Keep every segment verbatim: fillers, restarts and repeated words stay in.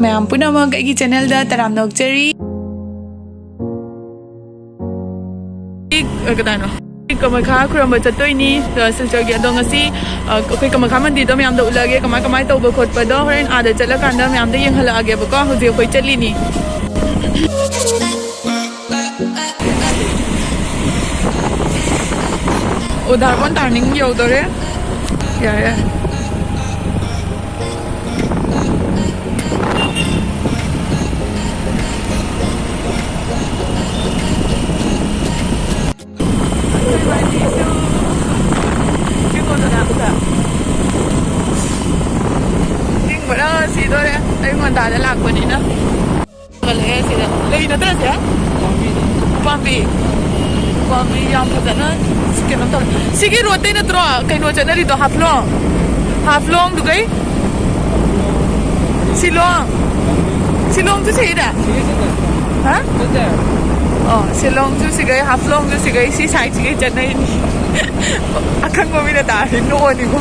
ꯃꯌꯥꯝ ꯄꯨꯝꯅꯃꯛ ꯑꯩꯒꯤ ꯆꯦꯅꯦꯜꯗ ꯇꯔꯥꯝꯅ ꯑꯣꯛꯆꯔꯤ꯫ ꯑ, ꯀꯗꯥꯏꯅꯣ? ꯀꯃꯈꯥ ꯈꯨꯔꯨꯝꯕ ꯆꯠꯇꯣꯏꯅꯤ, ꯑ, ꯁꯤꯜꯆꯔꯒꯤ꯫ ꯑꯗꯣ ꯉꯁꯤ, ꯑ, ꯑꯩꯈꯣꯏ ꯀꯃꯈꯥ ꯃꯟꯗꯤꯔꯗꯣ ꯃꯌꯥꯝꯗ ꯎꯠꯂꯛꯑꯒꯦ, ꯀꯃꯥꯏ ꯀꯃꯥꯏ ꯇꯧꯕ ꯈꯣꯠꯄꯗꯣ ꯍꯣꯔꯦꯟ ꯑꯥꯗ ꯆꯠꯂꯀꯥꯟꯗ ꯃꯌꯥꯝꯗ ꯌꯦꯡꯍꯜꯂꯛꯑꯒꯦꯕꯀꯣ꯫ ꯍꯧꯖꯤꯛ ꯑꯩꯈꯣꯏ ꯆꯠꯂꯤꯅꯤ꯫ ꯎꯗꯥꯔꯕꯣꯟ ꯇꯥꯔꯅꯤꯡ ꯌꯧꯗꯣꯔꯦ꯫ ꯌꯥꯔꯦ, ꯌꯥꯔꯦ꯫ ꯏꯪꯕꯅ ꯁꯤꯗꯣꯔꯦ, ꯑꯌꯨꯛ ꯉꯟꯇꯥꯗ ꯂꯥꯛꯄꯅꯤꯅ꯫ ꯂꯩ ꯅꯠꯇ꯭ꯔꯁꯦ? ꯎꯄꯥꯝꯕꯤ꯫ ꯎꯄꯥꯝꯕꯤ ꯌꯥꯝ ꯐꯖꯅ ꯀꯩꯅꯣ ꯇꯧꯔꯦ꯫ ꯁꯤꯒꯤ ꯔꯣꯠꯇꯩ ꯅꯠꯇ꯭ꯔꯣ ꯀꯩꯅꯣ ꯆꯠꯅꯔꯤꯗꯣ, ꯍꯥꯐꯂꯣꯡ? ꯍꯥꯐꯂꯣꯡꯗꯨꯒꯩ? ꯁꯤꯂꯣꯡ? ꯁꯤꯂꯣꯡꯁꯨ ꯁꯤꯗ? ꯍꯥ? ꯑꯣ, ꯁꯤꯂꯣꯡꯁꯨ ꯁꯤꯒꯩ, ꯍꯥꯐꯂꯣꯡꯁꯨ ꯁꯤꯒꯩ, ꯁꯤ ꯁꯥꯏꯠꯁꯤꯒꯩ ꯆꯠꯅꯩꯅꯤ꯫ ꯑꯈꯪꯕ ꯃꯤꯅ ꯇꯥꯔꯗꯤ ꯅꯣꯛꯑꯅꯤꯀꯣ꯫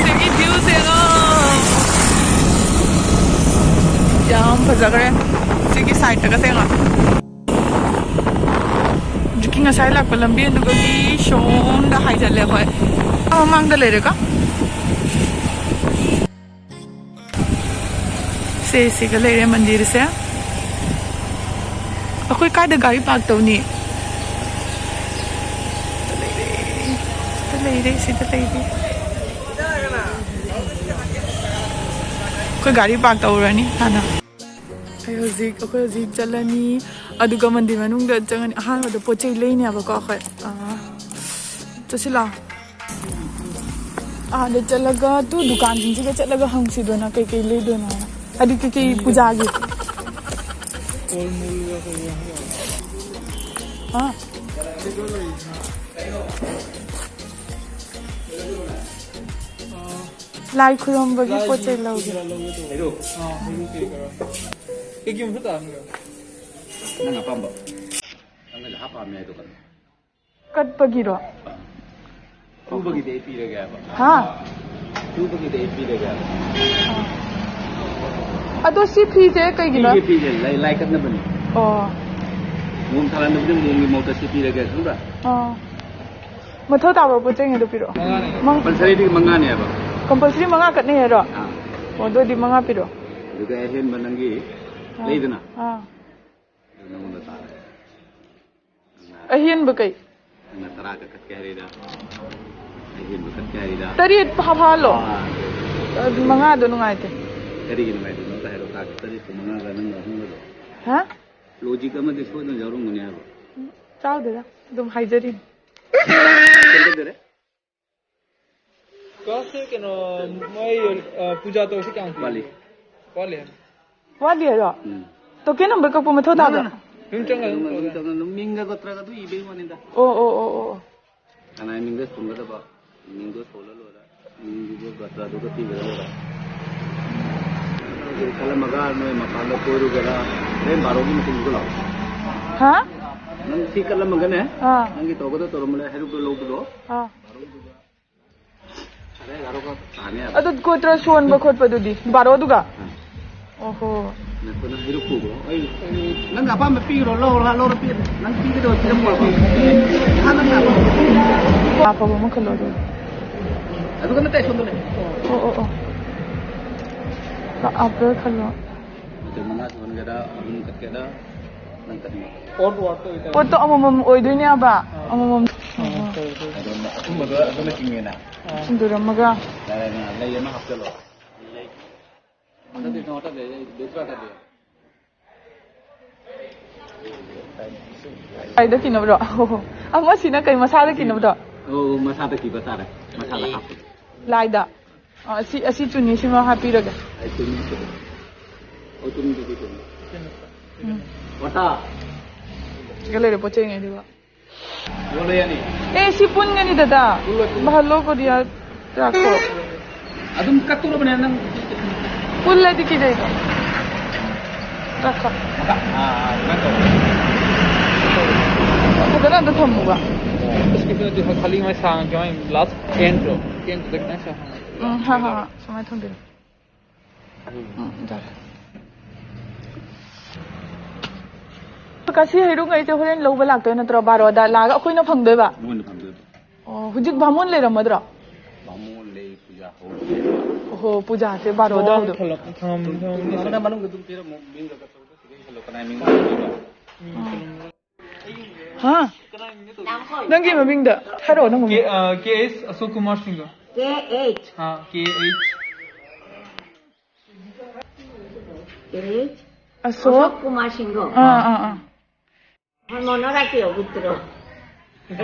ꯁꯤꯒꯤ ꯚ꯭ꯌꯨꯁꯦ ꯌꯥꯝ ꯐꯖꯈ꯭ꯔꯦ꯫ ꯁꯤꯒꯤ ꯁꯥꯏꯠꯇꯒ ꯁꯦꯡꯉꯣ꯫ ꯍꯧꯖꯤꯛꯀꯤ ꯉꯁꯥꯏ ꯂꯥꯛꯄ ꯂꯝꯕꯤ ꯑꯗꯨꯒꯗꯤ ꯁꯣꯝꯗ ꯍꯥꯏꯖꯜꯂꯦ ꯑꯩꯈꯣꯏ꯫ ꯑꯥ, ꯃꯃꯥꯡꯗ ꯂꯩꯔꯦꯀꯣ꯫ ꯁꯦ, ꯁꯤꯒ ꯂꯩꯔꯦ ꯃꯟꯗꯤꯔꯁꯦ꯫ ꯑꯩꯈꯣꯏ ꯀꯥꯏꯗ ꯒꯥꯔꯤ ꯄꯥꯔꯛ ꯇꯧꯅꯤ? ꯁꯤꯗ ꯂꯩꯔꯦ, ꯁꯤꯗ ꯂꯩꯔꯦ, ꯁꯤꯗ ꯂꯩꯔꯦ꯫ ꯑꯩꯈꯣꯏ ꯒꯥꯔꯤ ꯄꯥꯔꯛ ꯇꯧꯔꯅꯤ ꯍꯥꯟꯅ꯫ ꯑꯩ ꯍꯧꯖꯤꯛ, ꯑꯩꯈꯣꯏ ꯍꯧꯖꯤꯛ ꯆꯠꯂꯅꯤ, ꯑꯗꯨꯒ ꯃꯟꯗꯤꯔ ꯃꯅꯨꯡꯗ ꯆꯪꯉꯅꯤ꯫ ꯑꯍꯥꯟꯕꯗ ꯄꯣꯠ ꯆꯩ ꯂꯩꯅꯦꯕꯀꯣ ꯑꯩꯈꯣꯏ꯫ ꯑꯥ, ꯆꯠꯁꯤꯂꯥ꯫ ꯑꯥꯗ ꯆꯠꯂꯒ ꯇꯨ ꯗꯨꯀꯥꯟꯁꯤꯡꯁꯤꯗ ꯆꯠꯂꯒ ꯍꯪꯁꯤꯗꯅ ꯀꯩꯀꯩ ꯂꯩꯗꯣꯏꯅꯣ ꯍꯥꯏꯅ꯫ ꯍꯥꯏꯗꯤ ꯀꯩꯀꯩ ꯄꯨꯖꯥꯒꯤ꯫ ꯍꯥ? ꯂꯥꯏ ꯈꯨꯔꯨꯝꯕꯒꯤ ꯄꯣꯠ ꯆꯩ ꯂꯧꯒꯦ꯫ ꯍꯩꯔꯨꯛ? ꯑꯥ, ꯍꯩꯔꯨꯛ ꯀꯩ ꯀꯔꯥ? ꯀꯩ ꯀꯩ ꯃꯈꯜ ꯇꯥꯔꯝꯒꯦ? ꯅꯪ ꯑꯄꯥꯝꯕ꯫ ꯅꯪꯅ ꯍꯥꯞ ꯄꯥꯝꯃꯦ ꯍꯥꯏꯗꯣ ꯀꯩꯅꯣ? ꯀꯠꯄꯒꯤꯔꯣ? ꯇꯨꯕꯒꯤꯗꯤ ꯑꯩ ꯄꯤꯔꯒꯦ ꯍꯥꯏꯕ꯫ ꯍꯥ? ꯇꯨꯕꯒꯤꯗꯤ ꯑꯩ ꯄꯤꯔꯒꯦ ꯍꯥꯏꯕ꯫ ꯑꯗꯣ ꯁꯤ ꯐꯤꯁꯦ ꯀꯩꯒꯤꯅꯣ? ꯐꯤꯁꯦ, ꯐꯤꯁꯦ ꯂꯥꯏ, ꯂꯥꯏ ꯀꯠꯅꯕꯅꯤ꯫ ꯑꯣ꯫ ꯃꯣꯡ ꯊꯥꯔꯛꯅꯕꯗꯤ ꯃꯣꯡꯒꯤ ꯃꯍꯨꯠꯇ ꯁꯤ ꯄꯤꯔꯒꯦ, ꯈꯪꯕ꯭ꯔꯥ? ꯑꯣ꯫ ꯃꯊꯧ ꯇꯥꯕ ꯄꯣꯠ ꯆꯩꯉꯩꯗꯣ ꯄꯤꯔꯛꯑꯣ꯫ ꯃꯉꯥꯅꯦ꯫ ꯃꯪ- ꯀꯝꯄꯜꯁꯔꯤꯗꯤ ꯃꯉꯥꯅꯦ ꯍꯥꯏꯕ꯫ ꯀꯝꯄꯜꯁꯔꯤ ꯃꯉꯥ ꯀꯠꯅꯩ ꯍꯥꯏꯔꯣ? ꯑꯥ꯫ ꯑꯣ, ꯑꯗꯨ ꯑꯣꯏꯗꯤ ꯃꯉꯥ ꯄꯤꯔꯛꯑꯣ꯫ ꯑꯗꯨꯒ ꯑꯍꯦꯟꯕ ꯅꯪꯒꯤ ꯑꯥ꯫ ꯂꯩꯗꯅ? ꯑꯥ꯫ ꯑꯗꯨ ꯅꯪꯉꯣꯟꯗ ꯇꯥꯔꯦ꯫ ꯑꯍꯦꯟꯕ ꯀꯩ? ꯅꯪꯅ ꯇꯔꯥ ꯀꯛꯈꯠꯀꯦ ꯍꯥꯏꯔꯤꯔꯥ? ꯑꯍꯦꯟꯕ ꯀꯛꯀꯦ ꯍꯥꯏꯔꯤꯔꯥ? ꯇꯔꯦꯠ ꯐꯥ-, ꯐꯥꯍꯜꯂꯣ꯫ ꯑꯥ꯫ ꯑꯗꯨ ꯃꯉꯥꯗꯣ ꯅꯨꯡꯉꯥꯏꯇꯦ꯫ ꯀꯔꯤꯒꯤ ꯅꯨꯡꯉꯥꯏꯇ꯭ꯔꯤꯅꯣ ꯑꯝꯇ ꯍꯥꯏꯔꯣ ꯇꯥꯒꯦ꯫ ꯇꯔꯦꯠꯀ ꯃꯉꯥꯒ ꯅꯪꯅ ꯑꯍꯨꯝꯒꯗꯣ꯫ ꯍꯥ? ꯂꯣꯖꯤꯛ ꯑꯃꯗꯤ ꯁꯣꯏꯗꯅ ꯌꯥꯎꯔꯝꯒꯅꯤ ꯍꯥꯏꯕ꯫ ꯎꯝ, ꯌꯥꯎꯗꯦꯗ꯫ ꯑꯗꯨꯝ ꯍꯥꯏꯖꯔꯤꯅꯤ꯫ ꯀꯩꯗꯧꯗꯣꯔꯦ? ꯀ꯭ꯂꯥꯁꯁꯦ ꯀꯩꯅꯣ, ꯃꯣꯏ, ꯑ, ꯄꯨꯖꯥ ꯇꯧꯔꯁꯤ ꯀꯌꯥꯝ ꯀꯨꯏꯔꯦ? ꯋꯥꯠꯂꯤ꯫ ꯋꯥꯠꯂꯤ ꯍꯥꯏꯕ? ꯋꯥꯠꯂꯤ ꯍꯥꯏꯔꯣ? ꯎꯝ꯫ ꯇꯣꯀꯦꯟ ꯅꯝꯕꯔ ꯀꯛꯄ ꯃꯊꯧ ꯇꯥꯕ꯭ꯔꯥ? ꯑꯗꯨꯝ ꯆꯪꯉꯒ ꯑꯗꯨꯝ ꯑꯗꯨꯝ ꯇꯧꯔꯦ꯫ ꯆꯪꯉꯒ ꯑꯗꯨꯝ ꯃꯤꯡꯒ ꯒꯣꯇ꯭ꯔꯒ ꯑꯗꯨꯝ ꯏꯕꯩ ꯋꯥꯅꯤꯗ꯫ ꯑꯣ, ꯑꯣ, ꯑꯣ, ꯑꯣ, ꯑꯣ꯫ ꯀꯅꯥꯏ ꯃꯤꯡꯗ ꯁꯣꯟꯒꯗꯕ? ꯃꯤꯡꯗꯣ ꯁꯣꯜꯂ ꯂꯣꯏꯔꯦ꯫ ꯃꯤꯡꯗꯨꯒ ꯒꯣꯇ꯭ꯔꯗꯨꯒ ꯄꯤꯈ꯭ꯔ ꯂꯣꯏꯔꯦ꯫ ꯅꯪ ꯀꯠꯂꯝꯃꯒ ꯅꯣꯏ ꯃꯄꯥꯟꯗ ꯀꯣꯏꯔꯨꯒꯦꯔꯥ? ꯍꯣꯔꯦꯟ ꯕꯥꯔꯣꯒꯤ ꯃꯇꯨꯡꯗꯨꯗ ꯂꯥꯛꯑꯣ꯫ ꯍꯥ? ꯅꯪ ꯁꯤ ꯀꯠꯂꯝꯃꯒꯅꯦ, ꯑꯥ꯫ ꯅꯪꯒꯤ ꯇꯧꯒꯗꯕ ꯇꯧꯔꯝꯕ ꯂꯩ, ꯍꯩꯔꯨꯛꯇꯣ ꯂꯧꯕꯗꯣ꯫ ꯑꯥ꯫ ꯑꯗꯨ ꯒꯣꯇ꯭ꯔ ꯁꯣꯟꯕ ꯈꯣꯠꯄꯗꯨꯗꯤ ꯕꯥꯔꯣꯗꯨꯒ? ꯑꯣꯍꯣ꯫ ꯅꯪ ꯑꯄꯥꯝꯕ ꯄꯤꯈ꯭ꯔꯣ, ꯂꯧꯔꯣ, ꯂꯧꯔꯣ, ꯄꯤꯈ꯭ꯔꯣ꯫ ꯅꯪ ꯄꯤꯒꯗꯕ ꯄꯤꯔꯝꯃꯣ꯫ ꯅꯪ ꯑꯄꯥꯝꯕ꯫ ꯑꯐꯕ ꯑꯃ ꯈꯜꯂꯣ ꯑꯗꯨ꯫ ꯑꯗꯨꯒ ꯅꯠꯇꯦ, ꯁꯣꯝꯗ ꯂꯩ꯫ ꯑꯣ, ꯑꯣ, ꯑꯣ꯫ ꯑꯐꯕ ꯈꯜꯂꯣ꯫ ꯑꯗꯨ ꯃꯉꯥ ꯁꯨꯍꯟꯒꯦꯔꯥ, ꯑꯍꯨꯝ ꯀꯛꯀꯦꯔꯥ, ꯅꯪ ꯀꯛꯅꯤꯡꯕ꯫ ꯄꯣꯠꯇꯣ ꯑꯃꯃꯝ ꯑꯣꯏꯗꯣꯏꯅꯦꯕ? ꯑꯃꯃꯝ꯫ ꯑꯗꯨꯅ ꯑꯊꯨꯝꯕꯗꯣ ꯑꯗꯨꯅ ꯆꯤꯡꯉꯦꯅ꯫ ꯁꯤꯟꯗꯣꯔꯝꯃꯒ꯫ ꯌꯥꯔꯦ, ꯌꯥꯔꯦ, ꯂꯩ ꯑꯃ ꯍꯥꯞꯆꯜꯂꯣ꯫ ꯂꯩ꯫ ꯍꯟꯗꯛꯇꯤ ꯀꯩꯅꯣ ꯇꯧꯗꯦ, ꯑꯩ ꯕꯦꯁ ꯇꯧꯗꯦ꯫ ꯀꯥꯏꯗ ꯀꯤꯅꯕ꯭ꯔꯣ? ꯑꯃꯁꯤꯅ ꯀꯩ ꯃꯁꯥꯗ ꯀꯤꯅꯕꯗꯣ? ꯑꯣ, ꯃꯁꯥꯗ ꯀꯤꯕ ꯇꯥꯔꯦ꯫ ꯃꯁꯥꯗ ꯍꯥꯞꯄꯗꯣ꯫ ꯂꯥꯏꯗ꯫ ꯑ, ꯑꯁꯤ, ꯑꯁꯤ ꯆꯨꯅꯤꯁꯤꯃ ꯍꯥꯞꯄꯤꯔꯒꯦ꯫ ꯑꯩ ꯆꯨꯅꯤ ꯍꯥꯞꯄꯗꯣ꯫ ꯑꯣ, ꯆꯨꯅꯤꯗꯨꯗꯤ ꯆꯨꯝꯃꯤ꯫ ꯎꯝ꯫ ꯋꯥꯇꯥ꯫ ꯁꯤꯒ ꯂꯩꯔꯦ ꯄꯣꯠ ꯆꯩꯉꯩꯗꯨꯒ꯫ ꯌꯣꯜꯂꯦ ꯌꯥꯅꯤ꯫ ꯑꯦ, ꯁꯤ ꯄꯨꯟꯒꯅꯤ ꯗꯗꯥ꯫ ꯄꯨꯜꯂꯣꯏ, ꯄꯨꯜꯂꯣꯏ꯫ ꯚꯥꯂꯣ ꯀꯣꯔꯤꯌꯥ ꯇ꯭ꯔꯥꯛꯇꯣ꯫ ꯑꯗꯨꯝ ꯀꯠꯇꯣꯔꯕꯅꯦ ꯅꯪ꯫ ꯄꯨꯜꯂꯗꯤ ꯀꯤꯖꯩꯕ꯫ ꯇ꯭ꯔꯥꯛꯀ꯫ ꯑꯥ, ꯑꯥ, ꯑꯗꯨꯃꯥꯏꯅ ꯇꯧꯔꯣ꯫ ꯐꯖꯅ ꯑꯝꯇ ꯊꯝꯃꯨꯕ꯫ ꯑꯁ, ꯀꯩꯁꯨ ꯅꯠꯇꯦ, ꯈꯥꯂꯤ ꯃꯥꯏ ꯁꯥꯡꯉ ꯀꯃꯥꯏ ꯂꯥꯁ ꯑꯦꯟꯗꯣ, ꯑꯦꯟꯗꯨꯗ ꯈꯤꯇꯪ ꯁꯥꯡꯉ꯫ ꯎꯝ, ꯍꯣꯏ, ꯍꯣꯏ, ꯍꯣꯏ꯫ ꯁꯨꯃꯥꯏꯅ ꯊꯝꯕꯤꯔꯣ꯫ ꯎꯝ, ꯌꯥꯔꯦ꯫ ꯀꯥꯁꯤ ꯍꯩꯔꯨꯛꯉꯩꯁꯦ ꯍꯣꯔꯦꯟ ꯂꯧꯕ ꯂꯥꯛꯇꯣꯏ ꯅꯠꯇ꯭ꯔꯣ? ꯕꯥꯔꯣꯗ ꯂꯥꯛꯑꯒ ꯑꯩꯈꯣꯏꯅ ꯐꯪꯗꯣꯏꯕ? ꯃꯣꯏꯅ ꯐꯪꯗꯣꯏꯕ꯫ ꯑꯣ, ꯍꯧꯖꯤꯛ ꯕꯥꯃꯣꯟ ꯂꯩꯔꯝꯃꯗ꯭ꯔꯣ? ꯕꯥꯃꯣꯟ ꯂꯩ, ꯄꯨꯖꯥ ꯍꯧꯔꯤ꯫ ꯑꯣꯍꯣ, ꯄꯨꯖꯥꯁꯦ ꯕꯥꯔꯣꯗ ꯍꯧꯗꯣꯏꯕ꯫ ꯊꯝꯂꯝ-, ꯊꯝꯂꯝ-, ꯊꯝꯂꯝ-, ꯃꯅꯨꯡꯗ ꯑꯗꯨꯝ ꯄꯤꯔꯝꯃꯣ, ꯃꯤꯡꯒ ꯀꯩꯅꯣ ꯀꯅꯥꯏ ꯃꯤꯡ ꯍꯥ? ꯅꯪꯒꯤ ꯃꯃꯤꯡꯗ ꯍꯥꯏꯔꯛꯑꯣ, ꯅꯪ ꯃꯃꯤꯡ꯫ ꯀꯦ, ꯑ, ꯀꯦ ꯑꯦꯁ ꯑꯁꯣꯛ ꯀꯨꯃꯥꯔ ꯁꯤꯡꯍ꯫ ꯀꯦ ꯑꯦꯁ꯫ ꯀꯦ ꯑꯦꯁ꯫ ꯑꯁꯣꯛ? ꯑꯁꯣꯛ ꯀꯨꯃꯥꯔ ꯁꯤꯡꯍ꯫ ꯑꯥ, ꯑꯥ, ꯑꯥ꯫ ꯃꯣꯏ ꯃꯣꯅꯣ ꯔꯥꯀꯤꯌꯣ ꯒꯨꯇ꯭ꯔꯣ꯫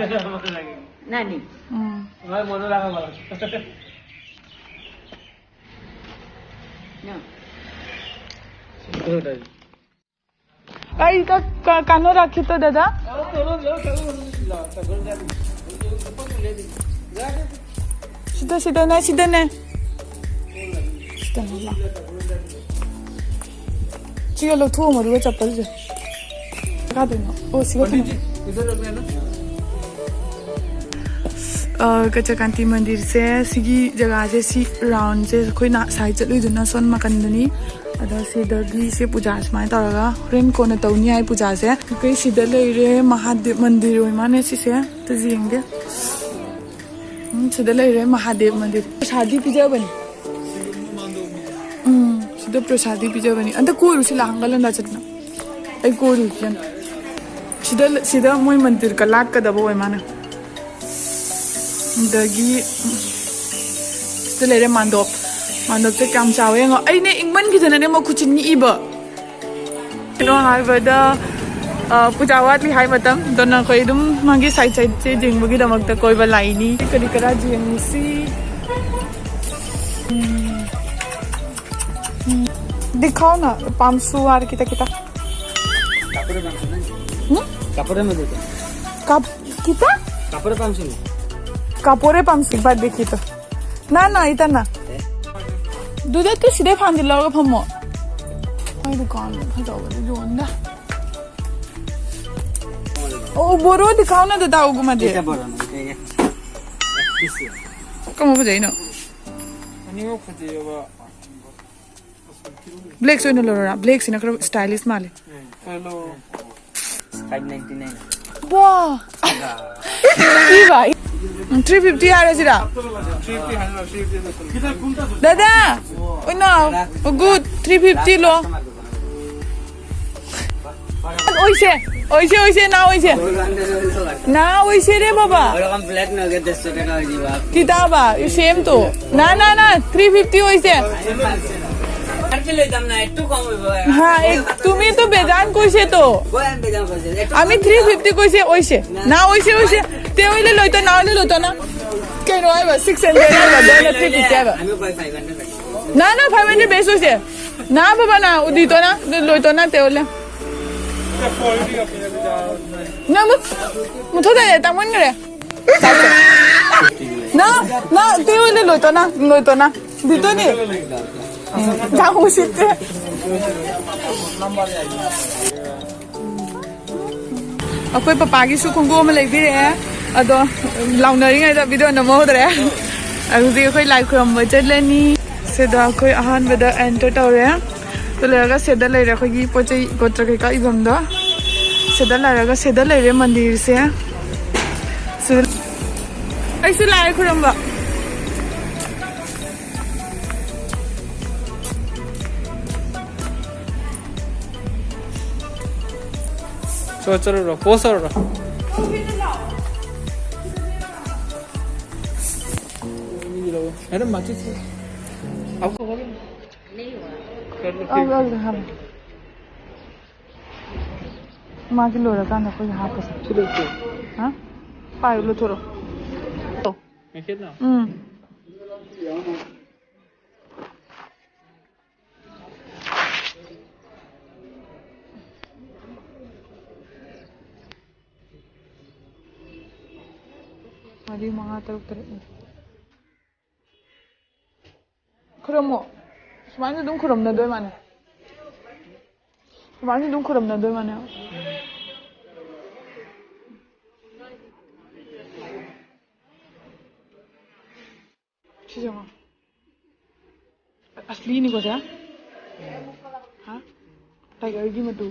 ꯅꯥꯅꯤ꯫ ꯎꯝ꯫ ꯃꯣꯏ ꯃꯣꯅꯣ ꯔꯥꯀꯤꯌꯣ꯫ ꯅ꯫ ꯑꯩ ꯀ-, ꯀ-, ꯀꯩꯅꯣ ꯔꯥꯈꯤ ꯇꯣ ꯗꯥꯗꯥ? ꯁꯤꯗ, ꯁꯤꯗꯅꯦ, ꯁꯤꯗꯅꯦ꯫ ꯁꯤꯗꯅꯦ, ꯂꯥꯎ꯫ ꯁꯤꯒ ꯂꯧꯊꯣꯛꯑꯝꯃꯣ, ꯑꯗꯨꯒ ꯆꯄꯜꯁꯦ꯫ ꯀꯥꯗꯣꯏꯅꯣ? ꯑꯣ, ꯁꯤꯒ ꯊꯝꯃꯣ꯫ ꯑ, ꯀꯆꯀꯥꯟꯇꯤ ꯃꯟꯗꯤꯔꯁꯦ, ꯁꯤꯒꯤ ꯖꯒꯥꯁꯦ, ꯁꯤ ꯔꯥꯎꯟꯁꯦ ꯑꯩꯈꯣꯏꯅ ꯁꯥꯏ ꯆꯠꯂꯨꯏꯗꯨꯅ ꯁꯣꯝ ꯅꯥꯀꯟꯗꯅꯤ꯫ ꯑꯗꯣ ꯁꯤꯗꯒꯤ ꯁꯤ ꯄꯨꯖꯥ ꯁꯨꯃꯥꯏꯅ ꯇꯧꯔꯒ ꯍꯣꯔꯦꯟ ꯀꯣꯟꯅ ꯇꯧꯅꯤ ꯍꯥꯏ ꯄꯨꯖꯥꯁꯦ꯫ ꯑꯩꯈꯣꯏ ꯁꯤꯗ ꯂꯩꯔꯦ ꯃꯍꯥꯗꯦꯕ ꯃꯟꯗꯤꯔ ꯑꯣꯏ ꯃꯥꯅꯦ ꯁꯤꯁꯦ꯫ ꯑꯝꯇ ꯌꯦꯡꯒꯦ꯫ ꯎꯝ, ꯁꯤꯗ ꯂꯩꯔꯦ ꯃꯍꯥꯗꯦꯕ ꯃꯟꯗꯤꯔ꯫ ꯄ꯭ꯔꯁꯥꯗꯤ ꯄꯤꯖꯕꯅꯤ꯫ ꯎꯝ, ꯁꯤꯗ ꯄ꯭ꯔꯁꯥꯗꯤ ꯄꯤꯖꯕꯅꯤ꯫ ꯑꯝꯇ ꯀꯣꯏꯔꯨꯁꯤ ꯂꯥꯛ ꯍꯪꯒꯠ ꯍꯟꯗ ꯆꯠꯇꯅ꯫ ꯑꯩ ꯀꯣꯏꯔꯨꯁꯤ꯫ ꯁꯤꯗ, ꯁꯤꯗ ꯃꯣꯏ ꯃꯟꯗꯤꯔ ꯀ ꯂꯥꯠꯀꯗꯕ ꯑꯣꯏ ꯃꯥꯅꯦ꯫ ꯑꯗꯒꯤ ꯁꯤꯗ ꯂꯩꯔꯦ ꯃꯥꯟꯗꯣꯞ꯫ ꯃꯥꯟꯗꯣꯞꯁꯦ ꯀꯌꯥꯝ ꯆꯥꯎꯋꯦ ꯌꯦꯡꯉꯣ꯫ ꯑꯩꯅꯦ ꯏꯪꯃꯟꯈꯤꯗꯅꯅꯦ ꯃꯈꯨꯠꯁꯦ ꯅꯤꯛꯏꯕ꯫ ꯀꯩꯅꯣ ꯍꯥꯏꯕꯗ, ꯑ, ꯄꯨꯖꯥ ꯋꯥꯠꯂꯤ ꯍꯥꯏ ꯃꯇꯝ꯫ ꯑꯗꯨꯅ ꯑꯩꯈꯣꯏ ꯑꯗꯨꯝ ꯃꯥꯒꯤ side side ꯁꯦ ꯌꯦꯡꯕꯒꯤꯗꯃꯛꯇ ꯀꯣꯏꯕ ꯂꯥꯛꯏꯅꯤ꯫ ꯀꯔꯤ ꯀꯔꯥ ꯌꯦꯡꯉꯨꯁꯤ꯫ ꯎꯝ꯫ ꯎꯝ꯫ दिखाओ ना, पाँच सौ वार किता किता। हम्म? ꯀꯥꯄꯣꯔꯦ ꯃꯗꯨꯗ꯫ ꯀꯥꯞ-, ꯈꯤꯇ? ꯀꯥꯄꯣꯔꯦ ꯄꯥꯝꯁꯤꯅꯤ꯫ ꯀꯥꯄꯣꯔꯦ ꯄꯥꯝꯁꯤ, ꯕꯥꯠ ꯕꯦ ꯈꯤꯇ꯫ ꯅ, ꯅ, ꯏꯇ ꯅ꯫ ꯑꯦ? ꯑꯗꯨꯗ ꯇꯨ ꯁꯤꯗꯩ ꯐꯥꯟꯖꯤꯜꯂꯒ ꯐꯝꯃꯣ꯫ ꯃꯣꯏ ꯗꯨꯀꯥꯟ ꯐꯖꯕꯗꯤ ꯌꯣꯟꯗꯦ꯫ ꯑꯣ, ꯕꯣꯔꯣ ꯗꯤꯈꯥꯎꯅ ꯗꯗꯥ ꯎꯒꯨꯃꯗꯤ꯫ ꯏꯇ ꯕꯣꯔꯣꯅ, ꯏꯇ, ꯏꯇ꯫ ꯀꯔꯝꯕ ꯐꯖꯩꯅꯣ? ꯑꯅꯤꯃꯛ ꯐꯖꯩꯌꯦꯕ꯫ Black ꯁꯦ ꯑꯣꯏꯅ ꯂꯧꯔꯣꯔꯥ? Black ꯁꯤꯅ ꯈꯔ stylish ꯃꯥꯜꯂꯦ꯫ ꯎꯝ, ꯈꯔ ꯂꯧꯔꯣ꯫ Five ninety nine. ꯕꯣ! ꯄꯤꯕ? ꯊ꯭ꯔꯤ ꯐꯤꯐꯇꯤ ꯍꯥꯏꯔꯁꯤꯔꯥ? ꯗꯗꯥ! ꯎꯅꯥꯎ! ꯒꯨꯗ! ꯊ꯭ꯔꯤ ꯐꯤꯐꯇꯤ ꯂꯣ? ꯑꯣꯏꯁꯦ! ꯑꯣꯏꯁꯦ, ꯑꯣꯏꯁꯦ, ꯅꯥ ꯑꯣꯏꯁꯦ! ꯅꯥ ꯑꯣꯏꯁꯦ ꯔꯦ ꯕꯥꯕꯥ! ওরকম ফ্ল্যাট না, ওকে দেড়শো টাকা হয়ে যাবে। কিতাবা, ইউ সেম তো। না, না, না, থ্রি ফিফটি অইছে। আর কি লইতাম না, একটু কম হইব। হ্যাঁ, এক, তুমি তো বেজান কইছে তো। ওই আমি বেজান কইছি। একটু আমি থ্রি ফিফটি কইছে, অইছে। না, অইছে, অইছে। তে অইলে লইতো, না অইলে লইতো না। কেন অইব? সিক্স হান্ড্রেড অইব, না থ্রি ফিফটি অইব। আমি কই ফাইভ হান্ড্রেড রাখি। না, না, ফাইভ হান্ড্রেড বেশ অইছে। না বাবা, না, ও দিত না, লইতো না, তে অইলে। না, মু-, মুথো দে, তামন করে। না, না, তে অইলে লইতো না, লইতো না। দিত নি? যা উচিত। ꯑꯩꯈꯣꯏ ꯄꯄꯥꯒꯤꯁꯨ ꯈꯣꯡꯎꯞ ꯑꯃ ꯂꯩꯕꯤꯔꯛꯑꯦ꯫ ꯑꯗꯣ ꯂꯥꯎꯅꯔꯤꯉꯩꯗ ꯚꯤꯗꯤꯑꯣ ꯅꯝꯍꯧꯗ꯭ꯔꯦ꯫ ꯍꯧꯖꯤꯛ ꯑꯩꯈꯣꯏ ꯂꯥꯏ ꯈꯨꯔꯨꯝꯕ ꯆꯠꯂꯅꯤ꯫ ꯁꯤꯗ ꯑꯩꯈꯣꯏ ꯑꯍꯥꯟꯕꯗ ꯑꯦꯟꯇꯔ ꯇꯧꯔꯦ꯫ ꯑꯗꯨ ꯂꯣꯏꯔꯒ ꯁꯤꯗ ꯂꯩꯔꯦ ꯑꯩꯈꯣꯏꯒꯤ ꯄꯣꯠ ꯆꯩ ꯒꯣꯇ꯭ꯔ ꯀꯩꯀꯥ ꯏꯐꯝꯗꯣ꯫ ꯁꯤꯗ ꯂꯩꯔꯒ ꯁꯤꯗ ꯂꯩꯔꯦ ꯃꯟꯗꯤꯔꯁꯦ꯫ ꯁꯤꯗ ꯑꯩꯁꯨ ꯂꯥꯏ ꯈꯨꯔꯨꯝꯕ꯫ ꯆꯣ, ꯆꯠꯂꯨꯔꯣ, ꯄꯣꯁ ꯇꯧꯔꯨꯔꯣ꯫ ꯃꯦꯗꯥꯝ, ꯃꯥꯆꯤꯁ ꯑꯃꯨꯛꯀ ꯍꯣꯔꯦꯟ꯫ ꯑꯧ, ꯑꯧ, ꯍꯥꯞꯄꯣ꯫ ꯃꯥꯒꯤ ꯂꯣꯏꯔꯀꯥꯟꯗ ꯑꯩꯈꯣꯏꯒꯤ ꯍꯥꯞꯄꯁꯦ꯫ ꯁꯤ ꯂꯩꯇ꯭ꯔꯣ? ꯍꯥ? ꯄꯥꯏꯌꯨ, ꯂꯧꯊꯣꯔꯛꯑꯣ꯫ ꯃꯦꯈꯦꯠꯅ? ꯎꯝ꯫ ꯃꯔꯤ, ꯃꯉꯥ, ꯇꯔꯨꯛ, ꯇꯔꯦꯠ, ꯅꯤꯄꯥꯜ꯫ ꯈꯨꯔꯨꯝꯃꯣ꯫ ꯁꯨꯃꯥꯏꯅ ꯑꯗꯨꯝ ꯈꯨꯔꯨꯝꯅꯗꯣꯏ ꯃꯥꯅꯦ꯫ ꯁꯨꯃꯥꯏꯅ ꯑꯗꯨꯝ ꯈꯨꯔꯨꯝꯅꯗꯣꯏ ꯃꯥꯅꯦ꯫ ꯁꯤꯁꯦ ꯌꯦꯡꯉꯣ꯫ ꯑꯁꯂꯤꯅꯤꯀꯣ ꯁꯦ? ꯍꯥ? ꯇꯥꯏꯒꯔꯒꯤ ꯃꯇꯨ꯫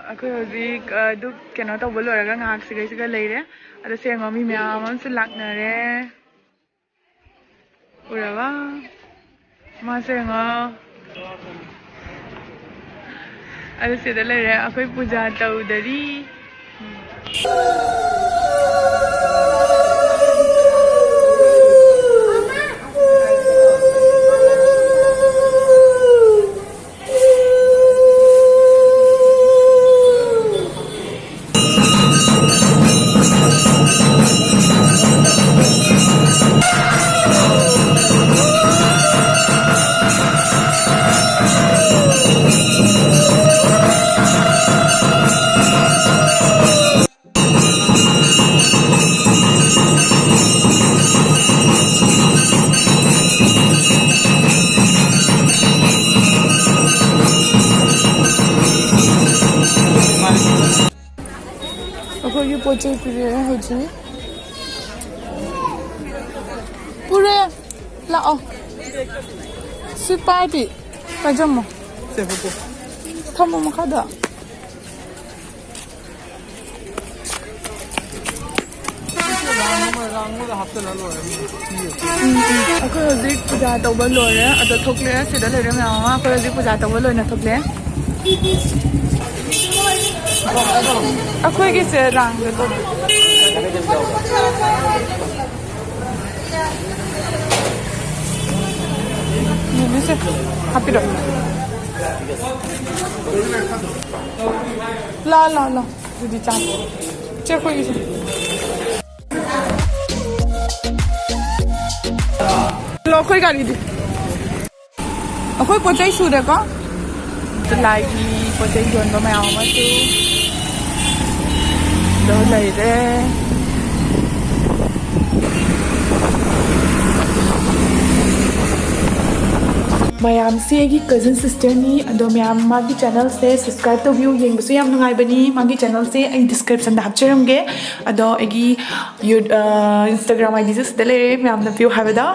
ꯑꯩꯈꯣꯏ ꯍꯧꯖꯤꯛ ꯑ, ꯙꯨꯞ ꯀꯩꯅꯣ ꯇꯧꯕ ꯂꯣꯏꯔꯒ ꯉꯥꯏꯍꯥꯛ ꯁꯤꯒꯩꯁꯤꯒ ꯂꯩꯔꯦ꯫ ꯑꯗꯣ ꯁꯦꯡꯉꯣ, ꯃꯤ ꯃꯌꯥꯝ ꯑꯃꯁꯨ ꯂꯥꯛꯅꯔꯦ꯫ ꯎꯔꯕ? ꯃꯥꯁꯦ ꯌꯦꯡꯉꯣ꯫ ꯑꯗꯨ ꯁꯤꯗ ꯂꯩꯔꯦ, ꯑꯩꯈꯣꯏ ꯄꯨꯖꯥ ꯇꯧꯗꯔꯤ꯫ ꯑꯩꯈꯣꯏꯒꯤ ꯄꯣꯠ ꯆꯩ ꯄꯤꯔꯛꯑꯦ ꯍꯧꯖꯤꯛ꯫ ꯄꯨꯔꯦ꯫ ꯂꯥꯛꯑꯣ꯫ ꯁꯤ ꯄꯥꯏꯗꯤ꯫ ꯄꯥꯏꯖꯝꯃꯣ꯫ ꯊꯝꯃꯣ ꯃꯈꯥꯗ꯫ ꯑꯩꯈꯣꯏ ꯍꯧꯖꯤꯛ ꯄꯨꯖꯥ ꯇꯧꯕ ꯂꯣꯏꯔꯦ, ꯑꯗꯣ ꯊꯣꯛꯂꯛꯑꯦ꯫ ꯁꯤꯗ ꯂꯩꯔꯦ ꯃꯌꯥꯝ ꯑꯃ꯫ ꯑꯩꯈꯣꯏ ꯍꯧꯖꯤꯛ ꯄꯨꯖꯥ ꯇꯧꯕ ꯂꯣꯏꯅ ꯊꯣꯛꯂꯛꯑꯦ꯫ ꯑꯩꯈꯣꯏꯒꯤꯁꯦ ꯔꯥꯡꯗ ꯇꯧꯕ꯫ ꯌꯦꯡꯉꯨꯁꯦ, ꯍꯥꯞꯄꯤꯔꯣ꯫ ꯂꯥ, ꯂꯥ, ꯂꯥ꯫ ꯑꯗꯨꯗꯤ ꯆꯥ꯫ ꯆꯦ, ꯑꯩꯈꯣꯏꯒꯤꯁꯦ꯫ ꯂꯣ, ꯑꯩꯈꯣꯏ ꯒꯥꯔꯤꯗꯤ꯫ ꯑꯩꯈꯣꯏ ꯄꯣꯠ ꯆꯩ ꯁꯨꯔꯦꯀꯣ꯫ ꯂꯥꯏꯒꯤ ꯄꯣꯠ ꯆꯩ ꯌꯣꯟꯕ ꯃꯌꯥꯝ ꯑꯃꯁꯨ ꯂꯣꯏ ꯂꯩꯔꯦ꯫ ꯃꯌꯥꯝꯁꯦ ꯑꯩꯒꯤ cousin sisterꯅꯤ꯫ ꯑꯗꯣ ꯃꯌꯥꯝ ꯃꯥꯒꯤ channelꯁꯦ subscribe ꯇꯧꯕꯤꯌꯨ, ꯌꯦꯡꯕꯁꯨ ꯌꯥꯝ ꯅꯨꯡꯉꯥꯏꯕꯅꯤ꯫ ꯃꯥꯒꯤ channelꯁꯦ ꯑꯩ descriptionꯗ ꯍꯥꯞꯆꯔꯝꯒꯦ꯫ ꯑꯗꯣ ꯑꯩꯒꯤ ꯌꯨ-, ꯑ, Instagram IDꯁꯨ ꯁꯤꯗ ꯂꯩꯔꯦ, ꯃꯌꯥꯝꯅ view ꯍꯥꯏꯕꯗꯣ꯫